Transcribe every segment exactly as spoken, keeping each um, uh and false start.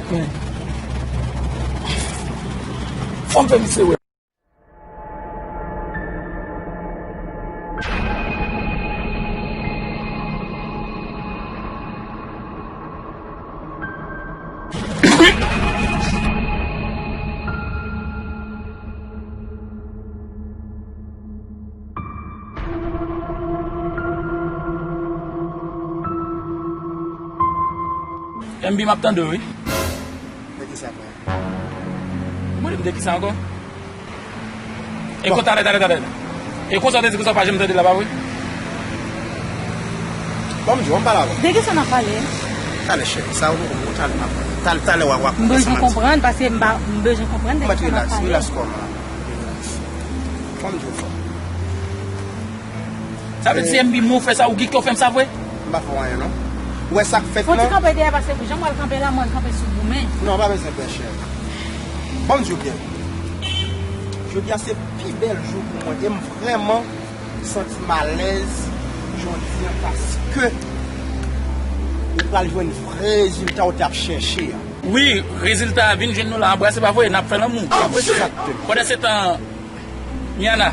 Fò m fè misye wè. M B, m ap tande w, wi. De ki sa, frè? Ou mande m de ki sa ankò? E kon talè, talè, talè. E konsa w te di konsa w pa janm tande l la, pa vre? Ban m di w, an m pale avè w. De ki sa n ap pale? Talè, cheri, sa ou, ou talè, m ap, talè, talè, w a, w a konprann sa m ap di. M bezwen konprann, paske m pa, m bezwen konprann de ki sa n ap pale. Ou mèt rilaks, rilaks kò w la. Rilaks. Ban m di w, frè. Sa vle di se M B mwen w fè sa, ou gen kè w fè m sa vre? M pa fè w anyen non. Ou wè sa k fèt lan? Fon ti kanpe dèyè, paske jan mwen kanpe la, mwen kanpe sou goumen. Non, pa bezwen pè, chè. Ban m di w byen. Jodi a se pi bèl jou pou mwen. E m vrèman santi m alèz jodi a paske ou pral jwenn vrè rezilta ou t ap chèche a. Wi, rezilta a vin jwenn nou la, anbrase, pa vre, n ap fè lanmou. Egzakteman. Pandan se tan, Miana,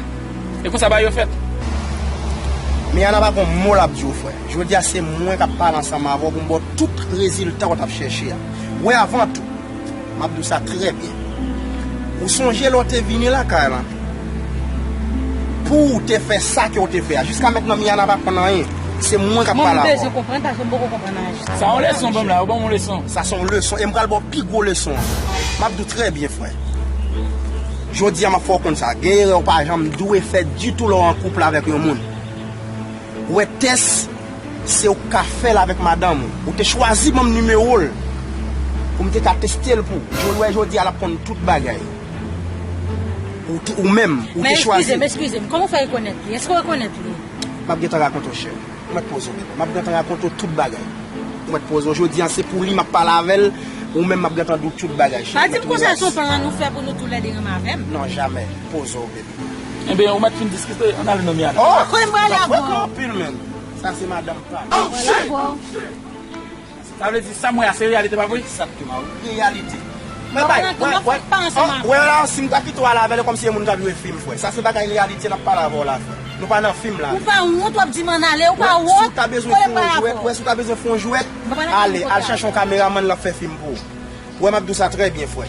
e konsa bagay yo fèt. Miana pa gon mo l ap di w, frè. Jodi a se mwen k ap pale ansanm avè w pou m ba w tout rezilta w t ap chèche a. Wè, avan tou, m ap di w sa trè byen. Ou sonje lè w te vini lakay lan, pou w te fè sa ke w te fè a. Jiska mentnan, Miana pa konn anyen. Se mwen k ap pale avè w. Mwen, m bezwen konprann, paske m poko konprann anyen. Sa yon leson, ban m la, ou ban m yon leson. Sa se yon leson, e m pral ba w pi gwo leson an. M ap di w trè byen, frè. Jodi a, m ap fè w konn sa. Gen erè w pa janm dwe fè ditou lè w an koup avèk yon moun. Ou wè, tès, se ou k ka fè l avèk madanm ou. Ou te chwazi ban m nimewo l pou m te ka teste l pou ou. Jodi, w wè, jodi a, l ap konn tout bagay. Ou te, ou menm, ou te chwazi. Men eskize m, eskize m. Kòman w fè rekonèt li? Èske w rekonèt li? M ap gentan rakonte w, chè. Ou mèt poze w, bebe. M ap gentan rakonte w tout bagay. Ou mèt poze w. Jodi a, se pou li m ap pale avè l. Ou menm, m ap gentan di w tout bagay, cheri. Pa di m konsa, se yon plan nou fè pou nou toulède renmen avè m. Non, jamè. Poze w, bebe. Enben, ou mèt fin diskite, ann ale non, Miana. Oh! Kote m prale avè w? Anpil, menm. Sa se madanm pa m. Sa vle di, sa m wè a, se reyalite, pa vre? Egzakteman, reyalite. Men bay, wè, wè, wè la, si m ta kite w ale avè l, e kòmsi e moun k ap jwe fim, frè. Sa se bagay reyalite n ap pale avè w la, frè. Nou pa nan fim la. Ou pa wont, w ap di m ann ale, ou pa wont? Wè, si w ta bezwen fè yon jwèt, wè, si w ta bezwen fè yon jwèt, ale, al chache yon kameramann, l ap fè fim pou ou. Wè, m ap di w sa trè byen, frè.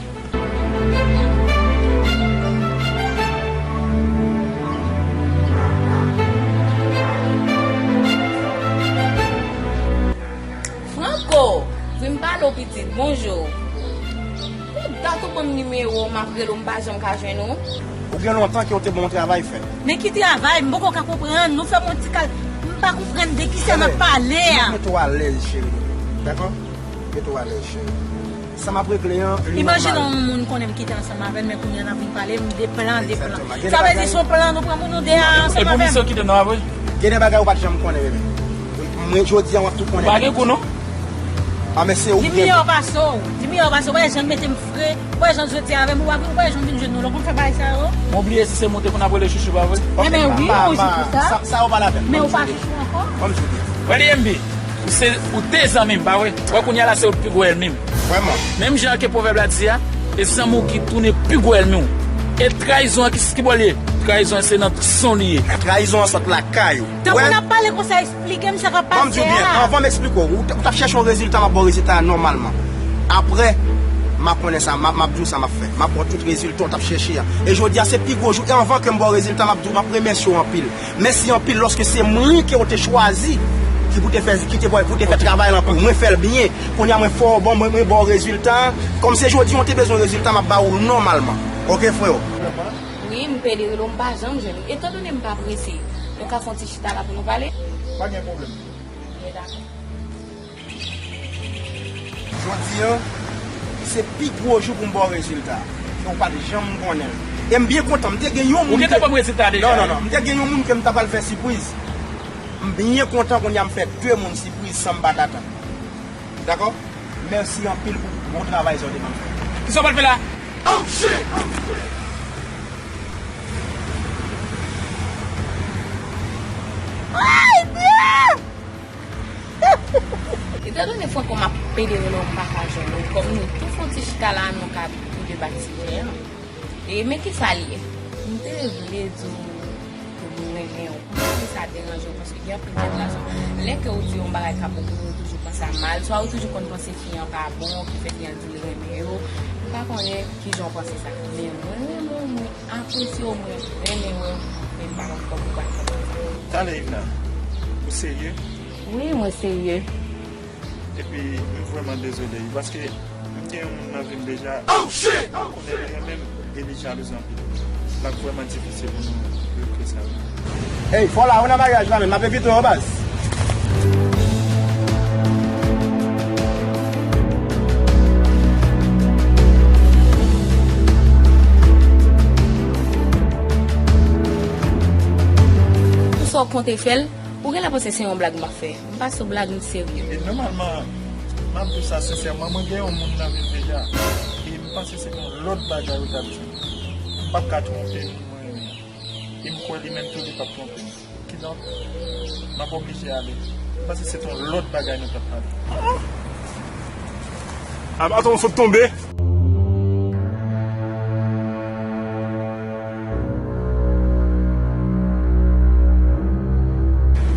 Franco, vin pale w pitit, bonjou. Ou dat ou ban m nimewo w, m ap rele w, m pa janm ka jwenn ou. Ou gen lontan ke w te ban yon travay fè. Men ki travay? M poko ka konprann. Nou fè m yon ti kal. M pa konprann de kisa n ap pale a. Mete w alèz, cheri. Dakò? Mete w alèz, cheri. Sa m ap regle an, li nòmal. Imajine yon moun konnen m kite ansanm avè l, men kounye a n ap vin pale m de plan, de plan. Egzakteman. Sa vle di se yon plan nou pran pou nou de a ansanm avè m? E pou misye w kite m nan, pa vre? Gen de bagay ou pa t janm konnen, bebe. Mwen, jodi a, w ap tou konnen. Ou pa gen kou, non? A, men se ou ki gen kou. Di miyò pase w. Di miyò pase w. Ou wè jan l mete m fre. Ou wè jan l soti avè m. Ou pa, ou wè jan l vin jwenn nou la. Ou konn fè bagay sa yo. Mwen bliye si se moute pou n ap rele chouchou, pa vre? Enben wi, ou di konsa. Sa, sa yo pa lapenn. Men ou pa chouchou ankò. Ban m di w byen. Wè li M B. Ou se, ou te zanmi m, pa vre? Wè kounye a la se ou ki pi gwo ènmi m. Vrèman. Menm jan ke pwovèb la di a, e zanmi w ki tounen pi gwo ènmi w. E trayizon an ki, ki bò l ye? Trayizon an se nan san w li ye. Trayizon an sot lakay ou. Tankou n ap pale konsa, eksplike m sa k ap pase a. Ban m di w byen, anvan m eksplike w, ou t, ou t ap chèche yon rezilta, m ap ba w rezilta a nòmalman. Apre, m a konnen sa, m a, m ap di w sa m ap fè. M ap ba w tout rezilta w t ap chèche a. E jodi a, se pi gwo jou. E anvan ke m ba w rezilta, m ap di w, m ap remèsye w anpil. Mèsi anpil lòske se mwen ke w te chwazi ki pou te fè, ki te pou te fè travay lan pou mwen fè l byen. Kounye a mwen fè w bon, mwen, mwen ba w rezilta. Kòm se jodi a w te bezwen rezilta, m ap ba w l nòmalman. Oke, freo? Wi, m pede rele w, m pa janm jwenn ou. Etandone m pa prese, nou ka fè yon ti chita la pou nou pale? Pa gen pwoblèm. Byen, dakò. Jodi a, se pi gwo jou pou m ba w rezilta. Ke w pa t janm konnen l. E m byen kontan, m te gen yon moun. Ou gentan ban m rezilta a deja? Non, non, non. M te gen yon moun ke m ta pral fè sipriz. M byen kontan kounye a m fè de moun sipriz san m pa t atann. Dakò? Mèsi anpil pou bon travay sa w te ban m fè. Kisa w pral fè la? Ay, Dye! E Etandone Franco m ap pede rele w, m pa ka jwenn ou. Kòm nou tou fon ti chita la, nou ka tou de pati jwenn. E men kisa l ye? M te vle di w ke m renmen w. M pa vle sa deranje w, paske gen anpil nèg la, swa lè ke w di yon bagay k ap bon pou ou, ou toujou panse a mal, swa ou toujou konn panse fi an pa bon, ki fè fi an di l renmen yo. M pa konnen kijan w panse sa. Men mwen renmen w, mwen apresye w, mwen renmen w, men m pa konn kòman pou w al konprann sa. Talè, Ivna, ou serye? Wi, mwen serye. Epi, m vrèman dezole, wi, paske m gen yon moun nan vi m deja, m konnen li renmen m, e li jalouzi anpil. L ap vrèman difisil pou nou regle sa, wi. Ey, fò la, ou nan maryaj la menm, m ap envite w, baz. Pou sa w konte fè l, ou genlè panse se yon blag m ap fè. M pa sou blag, m serye. E nòmalman, m ap di w sa sensèman, mwen gen yon moun nan vi m deja. E m panse se yon lòt bagay ou t ap di. M p ap ka twonpe moun mwen renmen an. E m kwè li menm tou, li p ap twonpe m. Kidonk, m ap oblije ale. M panse se yon lòt bagay nou t ap pale. A, atann, m sot tonbe.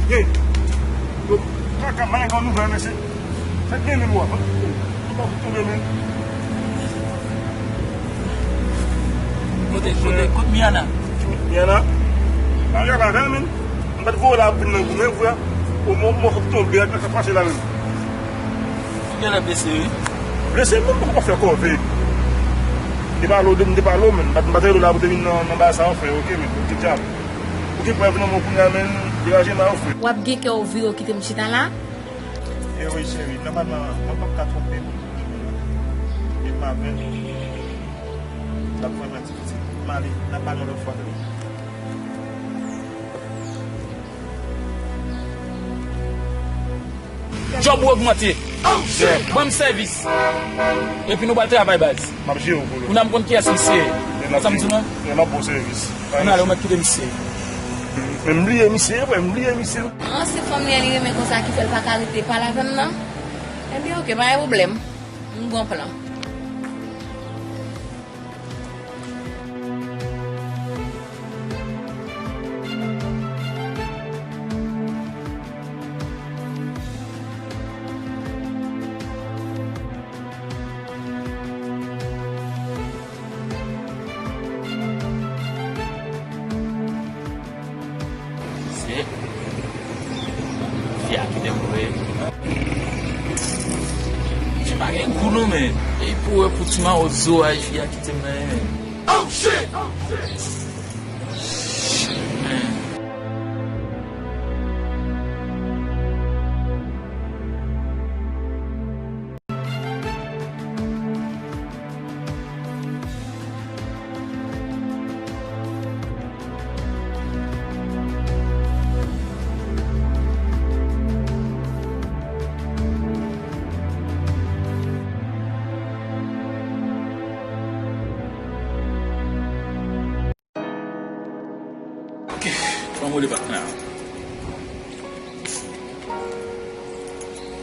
Hey! Yo, kaka, malè gen nouvèl, mesye. Sa k gen menm, wa? Ou pa fout tonbe, menm. Kote, kote, kote Miana? Miana? Mario pa vè, menm. M pa t voye la pou vin nan goumen, vre. O mwen, mwen fout tonbe, sa k pase la, menm. Ou genlè blese, wi. Blese, mwen poko fè kòve. M te pale w, m te pale w, men m pa t, m pa t rele w la pou te vin nan, nan bagay sa, anfen, oke, men, oke, djab. Oke, pran vin nan men w kounye a, men, degaje m a yo, frè. W ap gen kè w vire w kite m chita la? E wi, cheri, nòmalman, mwen p ap ka twonpe moun. E m avè l, l ap vrèman difisil. M ale, n ap pale yon lòt fwa, tande. Djòb ou ogmante. Ban m sèvis. Epi nou pral travay, baz. M ap jere w, Polo. Kounye a m konn kiyès misye ye. Sa m di w lan? M ap ba w sèvis. Ann ale, ou mèt kite misye. Men m bliye misye, frè, m bliye misye. An, se fanm li ye, li renmen konsa ki fè l pa ka rete pale avè m nan. Ebyen, oke, pa gen pwoblèm. M gon plan. Se fi a kite m vre. Misye pa gen gou non, men. E pou wè pou ti mawozo a, fi a kite m nan, men. Oh shit! Shit, man. Ok, fò m rele patnè a.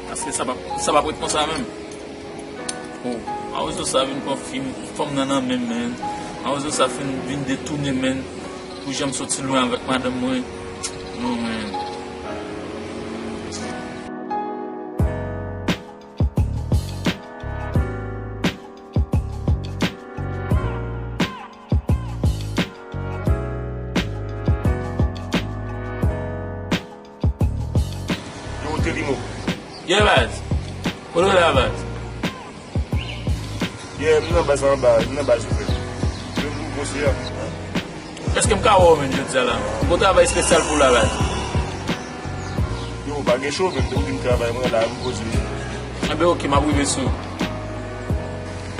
Paske sa p ap, sa p ap ret konsa menm. Oh, mawozo sa vin pran fi m, fanm nan nan men m, men. Mawozo sa fin vin detounen men m pou jan m soti lwen avèk madanm mwen. Non, men. Yo, Telimo. Yeah, baz. Kote w la, baz? Yeah, m nan baz anba, m nan baz ou fè. Yo, m poze a. Èske m ka wè w menm jodi a la? M gon travay espesyal pou w la, baz. Yo, pa gen cho, menm te ou di m travay mwen la, m poze. Enben, oke, m ap rive sou ou.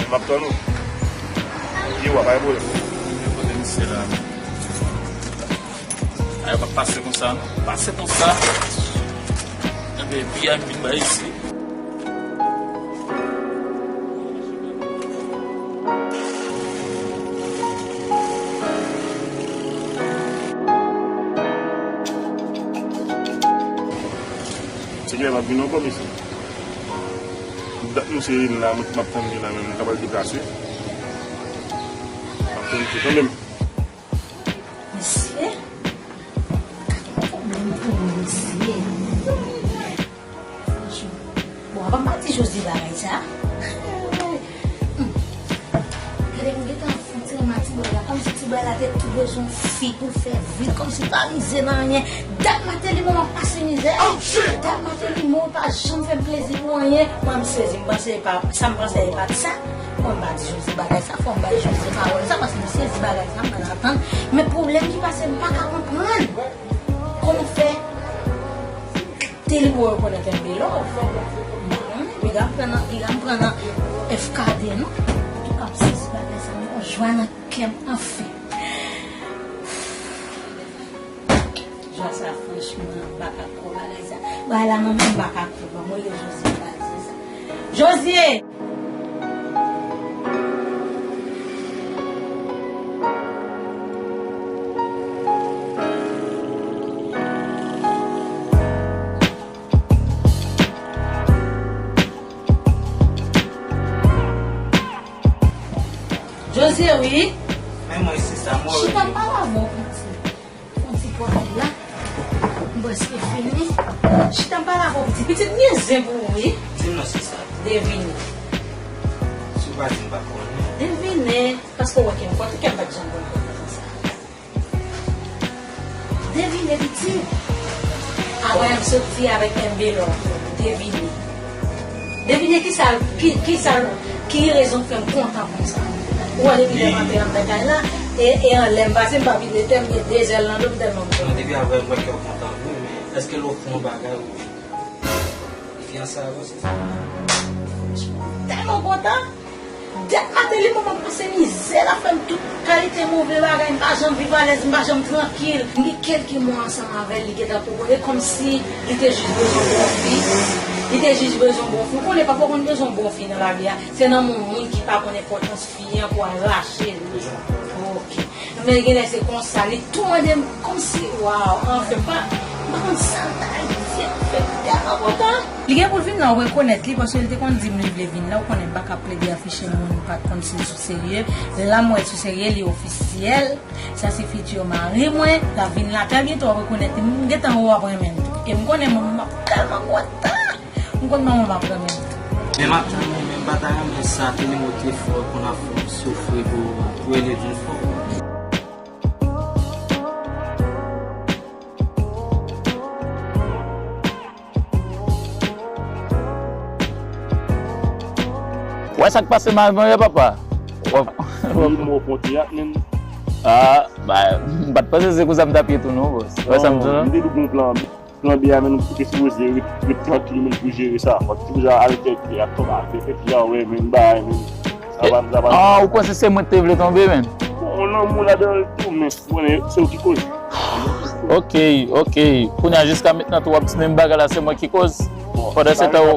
M ap tann ou. Yo, pa gen pwoblèm. Kote misye la? Ay, pa pase konsa, non. Pase konsa. Enben, piyay m vin bay isi. Senyè, m ap vin ankò, mesye. Dat nou se Lina, mwen ki m ap tann li la, men m ta pral deplase. M ap tann li kanmenm. Mesye, gade pwoblèm pou mwen, mesye. Franchman. Bon, avan m pati Jozye bagay sa. Hmm. Gade, mwen gentan fè yon ti renmen ti bòy la, kòmsi ti bòy la te tou bezwen fi pou l fè vi l, kòmsi pa mize nan anyen. Dat Matelimo m ap pase mizè. Dat Matelimo pa janm fè m plezi pou anyen. Mwen, m sezi, m panse e pa, sa m panse e pa t sa. Mwen, m pa di Jozye bagay sa, fò m bay Jozye pawòl sa, paske m sezi bagay sa, m pa t atann. Men pwoblèm ki pase, m pa ka konprann. Kòman fè Telimo rekonèt Enbelò? Mwen, piga m pran nan, piga m pran nan F K D, non? Antouka, m sezi bagay sa, m gon jwa nan kè m, anfen. Jwa sa, franchman, m pa ka kwè bagay sa. Bagay la, mwen menm, m pa ka kwè. Ban mwen rele Jozye, m pa di sa. Jozye! Jozye, wi. Men mwen, sista, mwen. Chita, m pale avè w, piti. Fè yon ti pwòt la. M prèske fini. Chita, m pale avè w, pitit. Pitit, m gen zen pou ou, wi. Di m non, sista. Devine. Si w pa di m, m pa konnen. Devine. Paske w wè ke m fò, tout kè m pa t janm konn konn konsa. Devine, pitit. Apre m soti avèk Enbelò. Devine. Devine kisa, ki, kisa, ki rezon k fè m kontan konsa. Ou wè depi lè m antre anndan kay la, e, e anlè m pase, m pa vide tè, m gen de zèl nan do m tèlman m kontan. Non, depi avè m wè kè w kontan vre, men èske l ofri w yon bagay ou fiyanse avè w, se sa? Tèlman kontan. Dat Matelimo m ap pase mizè, l ap fè m tout kalite move bagay, m pa janm viv alèz, m pa janm trankil. M gen kèlke mwa ansanm avè l, li gentan pwopoze kòmsi li te jis bezwen bon fi. Li te jis bezwen bon fi. Ou konnen, pafwa w konn bezwen bon fi nan lavi a. Se nan moun, moun ki pa konn enpòtans fi an pou al rache l. Ok. Men genlè se konsa, li tou mande m kòmsi, waw, anfen, pa, m pa konn sa l ta di, m fè m tèlman kontan. Li gen pou l vin la, w rekonèt li, paske l te konn di m li vle vin la, ou konnen m pa ka plede afiche moun m pa t konn si l sou serye. La m wè l sou serye, li ofisyèl. Sa se fiti mari mwen, l ap vin la trè byento, w ap rekonèt li. M gentan wè w ap renmen l tou. E m konnen mwen, m ap tèlman kontan. M konn manman m ap renmen l tou. Men m ap tann ou, men m pa ta renmen sa Telimo te fè w konn ap fè w soufri pou, pou rele vin fè w. Wè sa k pase m avè w, papa. Wi, m wè w fè yon teyat, menm. Ah, ba, m pa t panse se konsa m t ap ye tou non, bòs. Wè sa m di w lan? M te di w gon plan B. Plan B a, men, ou te sipoze ret, ret trankil, men, pou jere sa. Fòk ti boujan al kèk ak tonbe ak fè fèt jan wè, men, bagay, men. Sa pa, sa pa. Ah, ou panse se mwen ki te vle tonbe, men? Bon, lanmou ladan l tou, men, ou konnen, se ou ki koz. Ok, ok. Kounye a, jiska mentnan tou, w ap di menm bagay la, se mwen ki koz. Bon, pandan se tan ou.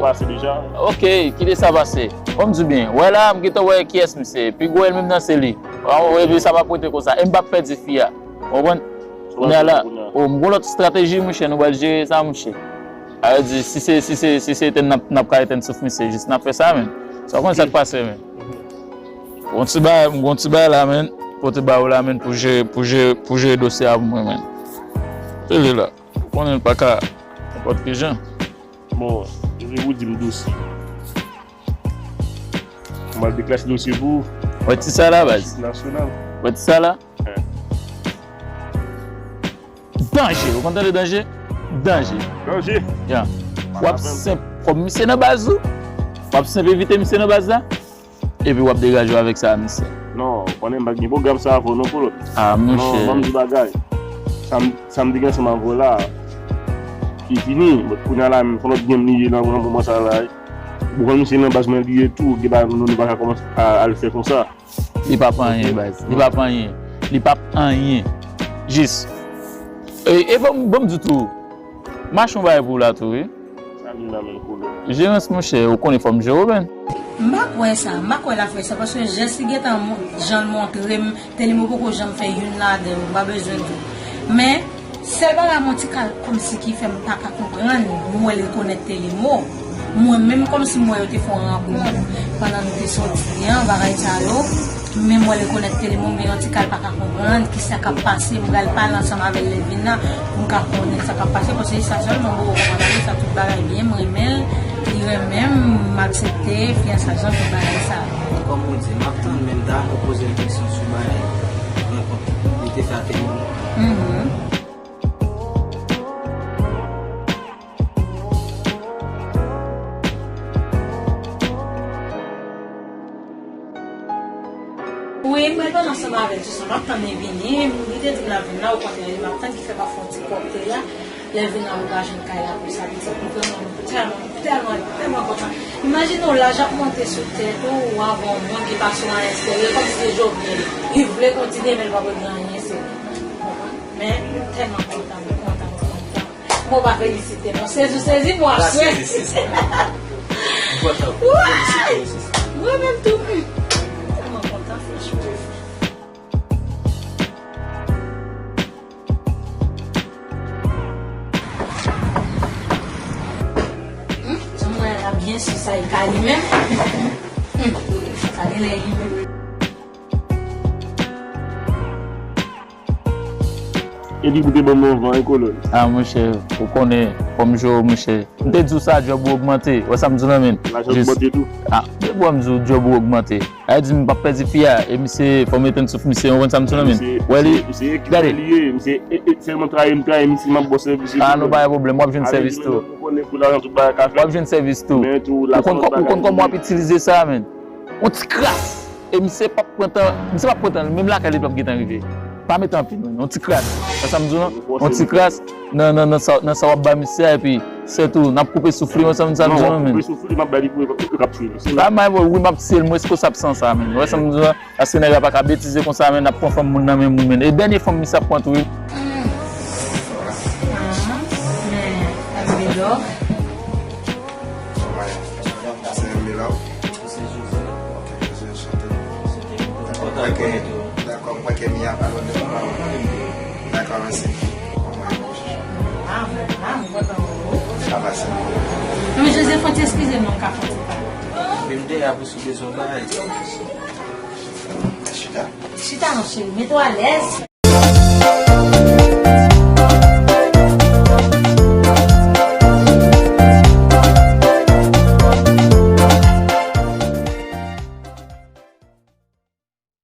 Ok, kite sa pase. Ban m di w byen. Wè la, m gentan wè kiyès misye. Pi gwo ènmi m nan se li. Epi sa p ap rete konsa. E m p ap pèdi fi a. Ou konprann? Kounye a la, o, m gon lòt estrateji, monchè, nou pral jere sa, monchè. A vle di, si se, si se, si se etenn n ap, n ap ka etenn souf misye, jis n ap fè sa, men. Sa w konn sa k pase, men. Gon ti bagay, m gon ti bagay la, men. Pote ba ou la, men, pou jere, pou jere, pou jere dosye a pou mwen, men. Se li la. Ou konnen l pa ka nenpòt ki jan. Bon, e vre ou di m dosye. M al deklase dosye pou ou. Wè ti sa la, baz. Nasyonal. Wè ti sa la? Danje, ou konn tande danje? Danje. Danje? Ya. W ap senp kòm misye nan baz ou. W ap senp evite misye nan baz la. Epi w ap degaje w avèk sa a misye. Non, ou konnen m pa gen pwogram sa avè w non, Polo. Ah, monchè. Non, ban m di bagay. Sa m, sa m te gen ansanm avè w la, li fini. Bon, kounye a la, menm, se yon lòt game li ye nan, nan moman sa a la. Ou konn misye nan baz mwen li ye tou, gen bagay nou, nou pa ka kòmanse a, al fè konsa. Li p ap anyen, baz. Li p ap anyen. Li p ap anyen. Jis. E, e ban m, ban m di tou. M achte yon bagay pou w la tou, wi. Sa vin nan men Polo. Jerans, monchè, ou konnen fò m jere w, men. M pa kwè sa. M pa kwè l ap fè sa, paske jès li gentan mon-, jan l montre m, Telimo poko janm fè youn ladan yo, m pa bezwen di w. Men, sèl bagay mwen ti kal kòmsi ki fè m pa ka konprann, m wè l rekonèt Telimo. Mwen menm kòmsi m wè yo te fè yon rankont pandan nou te sòti an, bagay sa yo. Men mwen rekonèt ke li, mwen menm yon ti kal pa ka konprann kisa k ap pase, m pral pale ansanm avè l lè l vin la, pou m ka konnen sa k ap pase, paske se sa sèlman m poko konprann avè l, sa tout bagay byen, m renmen l, li renmen m, m aksepte fiyansaj lan, tout bagay sa yo. Kòm ou di, m ap tann, men m ta renmen poze l kesyon sou bagay rankont li te fè ak Thelemo. Mhm. Wi, mwen pale ansanm avè l tou sa, m ap tann li vini, li te di m l ap vin la, okontrè, m ap tann ki fè m ap fè yon ti kòktèl la, lè l vin la, mwen ka jwenn kay la pou sa, pitit, mwen vrèman, mwen tèlman, tèlman, tèlman kontan. Imajine w, laj ap monte sou tèt ou, w avè yon moun ki pa sou anyen serye, kòmsi se Jovenel, li vle kontinye, men l pa vle gen anyen serye. Men, m tèlman kontan, m kontan, m kontan. Bon, pa felisite non. Sezi w sezi m, w ap sezi. Mwen menm tou. Hmm. Tèlman kontan, franchman. Hmm, jan mwen la byen si sa e ka li menm. Hmm, sa genlè li menm. Epi pou te ban m yon van, wi, kolòn. A, monchè, ou konnen, kòm je w, monchè. M te di w sa, djòb ou ogmante. Wè sa m di w nan men. Lajan ogmante tou. A, depi w di w djòb ou ogmante. A di m p ap pèdi fi a, e misye, fò m etenn souf misye, ou konn sa m di w nan men. Wè li, gade. Misye e, e, sèlman trayi m, trayi m, si m ap bò sèvis. A, nou pa gen pwoblèm, w ap jwenn sèvis tou. Ou konnen pou lajan tout bagay ka fèt. W ap jwenn sèvis tou. Ou konn kò-, ou konn kòman w ap itilize sa, men. Yon ti kras. E misye p ap pran tan, misye p ap pran tan, menm lakay li p ap gentan rive. Pa mete anpil, non, yon ti kras. Wè sa m di w, non? Yon ti kras nan, nan, nan sa, nan sa w ap ba misye a, epi sètou, n ap koupe souf li, wè sa m, sa m di w, non, men. Koupe souf li, m ap ba li pou yo, yo k ap tiye misye. Pa may, wi, m ap tiye l, mwen, eske w sa ap san sa, men. Wè sa m di w, non? Paske nèg la pa ka betize konsa, men, n ap pran fanm moun nan men moun, men. E dènye fanm misye ap pran tou, wi. Ah, men, M B Love. Se M B Love. Ok, José, enchanté. Dakò, mwen kwè ke, dakò, mwen kwè ke Mia pa lwen de mwen. Dakò, mèsi. Kòman e, chouchou? Ah, mwen, ah, mwen kontan. Sa va, se bon. Non, men José, fò w eskize m, non, m ka fè yon ti pale. Men m deyò pou si w bezwen yon bagay. Chita. Chita non, cheri, mete w alèz.